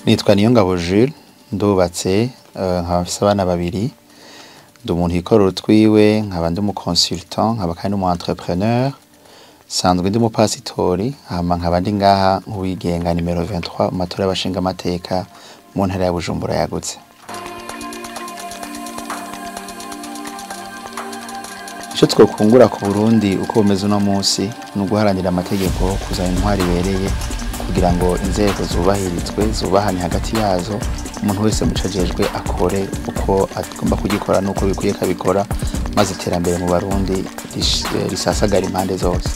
Nitwa Niyongabo Jules, ndubatse, nkaba mfise abana babiri. Ndi umuntu yikorera utwiwe, nkaba ndi umu consultant, nkaba kandi umu entrepreneur. Nsanzwe ndi umupasitori, hama nkaba ndi ngaha nk'uwigenga nimero 23 mu matora y'abashingamateka mu ntara ya Bujumbura yagutse. Ico twokungura ku Burundi uko bumeze uno musi ni uguharanira amategeko, kuzana intwaro ibereye kugira ngo inzego zubahirizwe, zubahane hagati yazo, umuntu wese muco ajejwe akore uko agomba kugikora n'uko bikwiye akabikora, maze iterambere mu Barundi risasagara impande zose.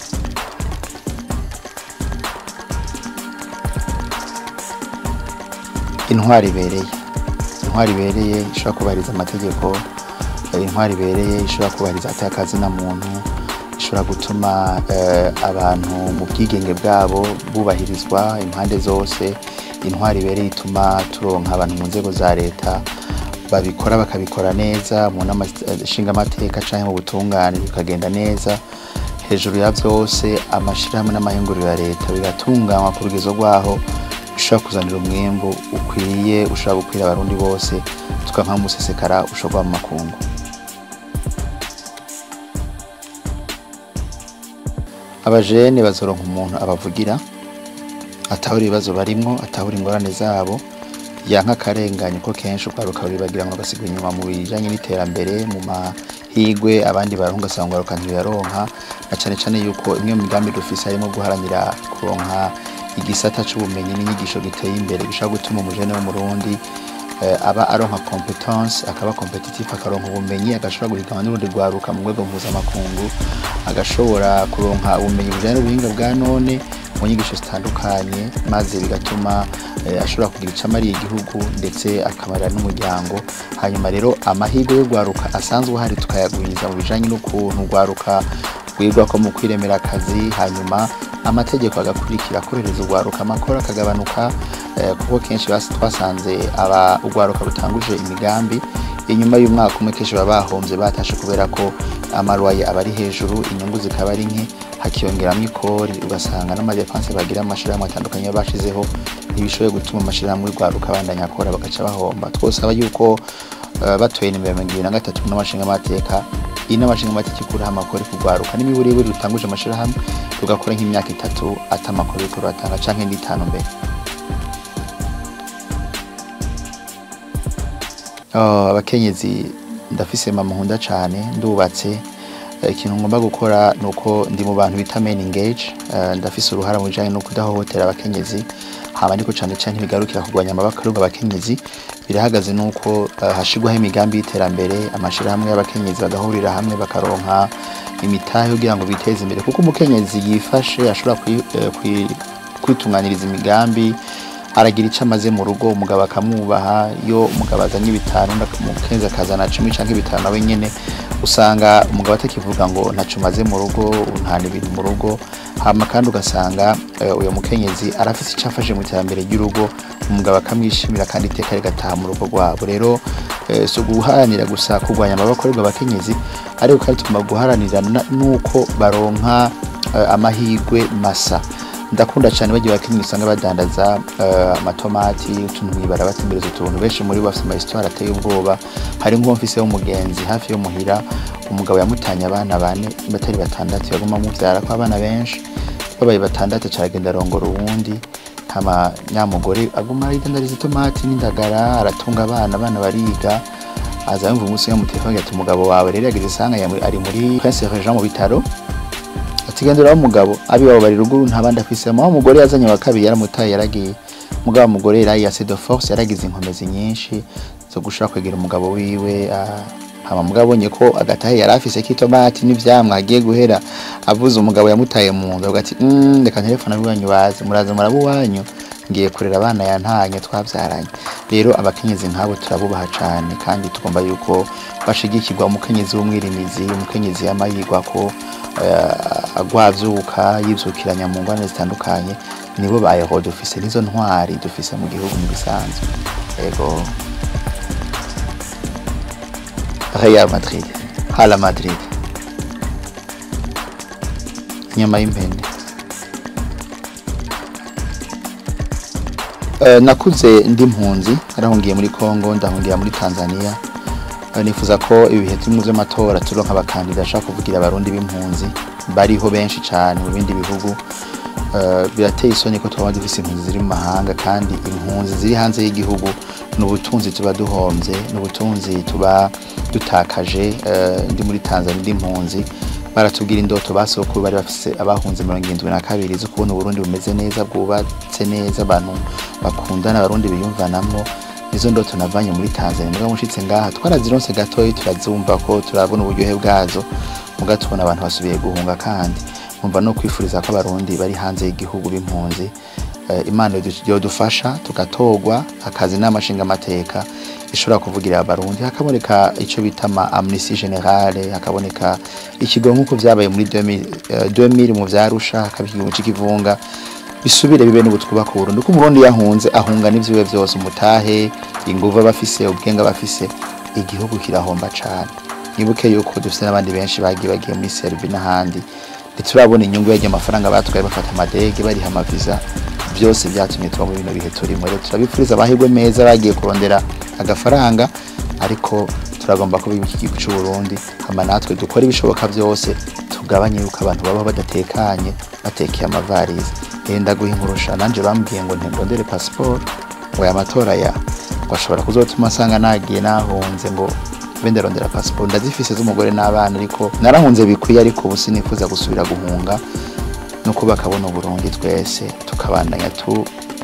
Intwaro ibereye, intwaro ibereye ishobora kubahiriza amategeko, intwaro ibereye ishobora kubahiriza atakazina muntu, ishobora gutuma abantu mu bwigenge bwabo bubahirizwa impande zose. Intwaro ibereye ituma turonka abantu mu nzego za leta babikora bakabikora neza, mu nama nshingamateka canke mu butungane bikagenda neza. Hejuru ya vyose, amashirahamwe n'amahinguriro ya leta bigatunganywa ku rugezo rwaho bishobora kuzanira umwimbu ukwiye, ushobora gukwira abarundi bose, tukanka umusesekara ushorwa mu makungu. Abajene bazoronka umuntu abavugira, atahura ibibazo barimwo, atahura ingorane zabo, yanka akarengane ko kenshi urwaruka ruribagira ngo rugasigwa inyuma mu bijanye n'iterambere, mu mahigwe abandi baronka ugasanga urwaruka ntiruyaronka, na cane cane yuko imwe mu migambi dufise harimwo guharanira kuronka igisata c'ubumenyi n'inyigisho giteye imbere gishobora gutuma umujene w'umurundi aba aronka competence, akaba competitif, akaronka ubumenyi, agashobora guhiganwa n'urundi rwaruka mu rwego mpuzamakungu, agashobora kuronka ubumenyi bujanye n'ubuhinga bwa none mu nyigisho zitandukanye, maze bigatuma ashobora kugira ico amariye igihugu ndetse akamarira n'umuryango. Hanyuma rero amahirwe y'urwaruka asanzwe ahari tukayagwiza mu bijanye n'ukuntu urwaruka rwigwako mu kwiremera akazi, hanyuma amategeko agakurikira akorohereza urwaruka, amakoro akagabanuka, kuko kenshi twasanze urwaruka rutanguje imigambi inyuma y'umwaka umwe kenshi baba bahomvye batashe kubera ko amaroye aba ari hejuru, inyungu zikaba ari nke, hakiyongeramwo ikori, ugasanga n'amadepanse bagira mu mashirahamwe atandukanye bashizeho ntibishoboye gutuma amashirahamwe y'urwaruka abandanya akora, bagaca bahomba. Twosaba yuko batoye nimero 23 n'amashingamateka, inama nshingamateka ikuraho amakori ku rwaruka n'imiburiburi rutanguje amashirahamwe rugakora nk'imyaka 3 ata makori ruriko ruratanga canke n'itanu mbere. Abakenyezi ndafise mama nkunda cane, ndubatse. Ikintu ngomba gukora nuko ndi mu bantu bita men engage, ndafise uruhara mu bijanye no kudahohotera abakenyezi, hama ariko cane cane ntibigarukira kurwanya amabaka abakenyezi, birahagaze nuko hashirwaho imigambi y'iterambere, amashirahamwe y'abakenyezi bagahurira hamwe bakaronka imitahe kugira ngo biteze imbere, kuko umukenyezi yifashe ashobora kwitunganiriza imigambi, aragira ico amaze mu rugo, umugabo akamwubaha. Iyo umugabo azanye 5 umukenyezi akazana 10 canke 5 nawe nyene, usanga umugabo atakivuga ngo ntaco maze mu rugo, ntana ibintu mu rugo. Hama kandi ugasanga uyo mukenyezi arafise ico afashe mu iterambere ry'urugo, umugabo akamwishimira kandi iteka rigataha mu rugo rwabo. Rero si uguharanira gusa kurwanya amaboko abakenyezi, ariko kandi tugomba guharanira nuko baronka amahirwe masa. Ndakunda cyane bagiye bakenyezi usanga badandaza amatomati, utuntu mwibara batembereza utuntu, benshi muri bo bafise ama histoire ateye ubwoba. Hari nk'uwo mfise w'umugenzi hafi yo muhira, umugabo yamutanye abana 4 batari 6, yaguma amuvyara ko abana benshi babaye 6, caragenda arongora uwundi. Hama nyamugore aguma aridandariza itomati n'indagara, aratunga abana, abana bariga. Aza yumva umunsi umwe mutelefone ati umugabo wawe rero yagize isanga ari muri Prince Regent mu bitaro, ati gendera umugabo abiwabo bari ruguru nta bandi afise. Mama umugore yazanye wa kabiri yaramutaye yaragiye, mugabo umugore yari yase de force, yaragize inkomezi nyinshi zo gushaka kwegera umugabo wiwe. Hama mugabo abonye ko agatahe yari afise k'itomati n'ivyamwa agiye guhera, avuze umugabo yamutaye mu nzu, avuga ati reka telefone abiwanyu baze, muraze murabuwanyu, ngiye kurera abana yantanye twavyaranye. Rero abakenyezi nk'abo turabubaha cane, kandi tugomba yuko bashigikirwa. Umukenyezi w'umwirimizi, umukenyezi yamayigwa ko agwavyuka yivyukiranya mu ngorane zitandukanye, nibo ba héros dufise, nizo ntwari dufise mu gihugu mu bisanzwe. Ego Real Madrid, Hala Madrid, inyama y'impene. Nakuze ndi impunzi, narahungiye muri Kongo, ndahungira muri Tanzania. Nifuza ko ibihe turimo vy'amatora turonka abakandida bashaka kuvugira abarundi b'impunzi bariho benshi cane mu bindi bihugu. Birateye isoni ko twaba dufise impunzi ziri mu mahanga, kandi impunzi ziri hanze y'igihugu n'ubutunzi tuba duhomvye, n'ubutunzi tuba dutakaje. Ndi muri Tanzania ndi impunzi, baratubwira indoto basokuru bari bafise abahunze 72 zo kubona Uburundi bumeze neza, bwubatse neza, abantu bakundana, abarundi biyumvanamwo. Nizo ndoto navanye muri Tanzania. Mugabo mushitse ngaha twarazironse gatoyi, turazumva ko turabona uburyohe bwazo, muga tubona abantu basubiye guhunga. Kandi umva no kwifuriza ko abarundi bari hanze y'igihugu b'impunzi, Imana yodufasha tugatorwa, hakaza inama nshingamateka ishobora kuvugira abarundi, hakaboneka ico bita ama amnistie générale, hakaboneka ikigo nk'uko vyabaye muri 2000 mu vyarusha, hakaba ikigo c'ikivunga, bisubire bibe n'ubu twubaka Uburundi. Kuko umurundi yahunze ahunga n'ivyiwe vyose, umutahe, inguvu bafise, ubwenge bafise, igihugu kirahomba cane. Nibuke yuko dufise n'abandi benshi bagiye muri Serbie n'ahandi, ntiturabona inyungu y'ayo mafaranga batwaye, bafata amadege, bariha amaviza, byose byatumye tuba muri bino bihe turimo. Rero turabifuriza amahirwe meza bagiye kurondera agafaranga, ariko turagomba ko biba iki gihugu c'u Burundi, hama natwe dukora ibishoboka byose tugabanye yuko abantu baba badatekanye batekeye amavarize. Enda guha inkurusha nanje bambwiye ngo ntendondere passport, ngo aya matora ya ngo ashobora kuzotuma asanga nagiye nahunze, ngo mbe ndarondera passport. Ndazifise z'umugore n'abana, ariko narahunze bikwiye, ariko ubu sinifuza gusubira guhunga. No kubaka buno Burundi twese tukabandanya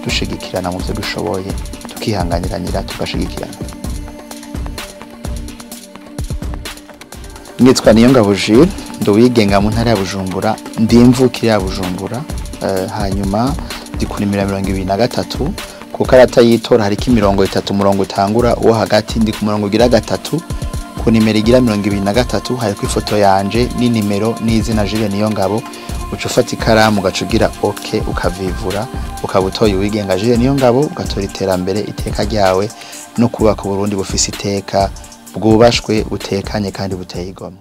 dushigikirana mu byo dushoboye, tukihanganiranira, tugashigikirana. Nitwa Niyongabo Jules, ndi uwigenga mu ntara ya Bujumbura, ndi imvukira ya Bujumbura. Hanyuma ndi ku nimero 23 ku karata y'itora, hariko imirongo itatu, umurongo utangura uwo hagati, ndi ku murongo ugira gatatu ku nimero igira 23, hariko ifoto yanje n'inimero n'izina Jules Niyongabo. Uca ufata ikaramu ugaca ugira ok, ukavivura, ukaba utoye uwigenga Jules Niyongabo, ugatora iterambere, iteka ryawe no kubaka Uburundi bufise iteka, bwubashwe, butekanye kandi buteye igomwe.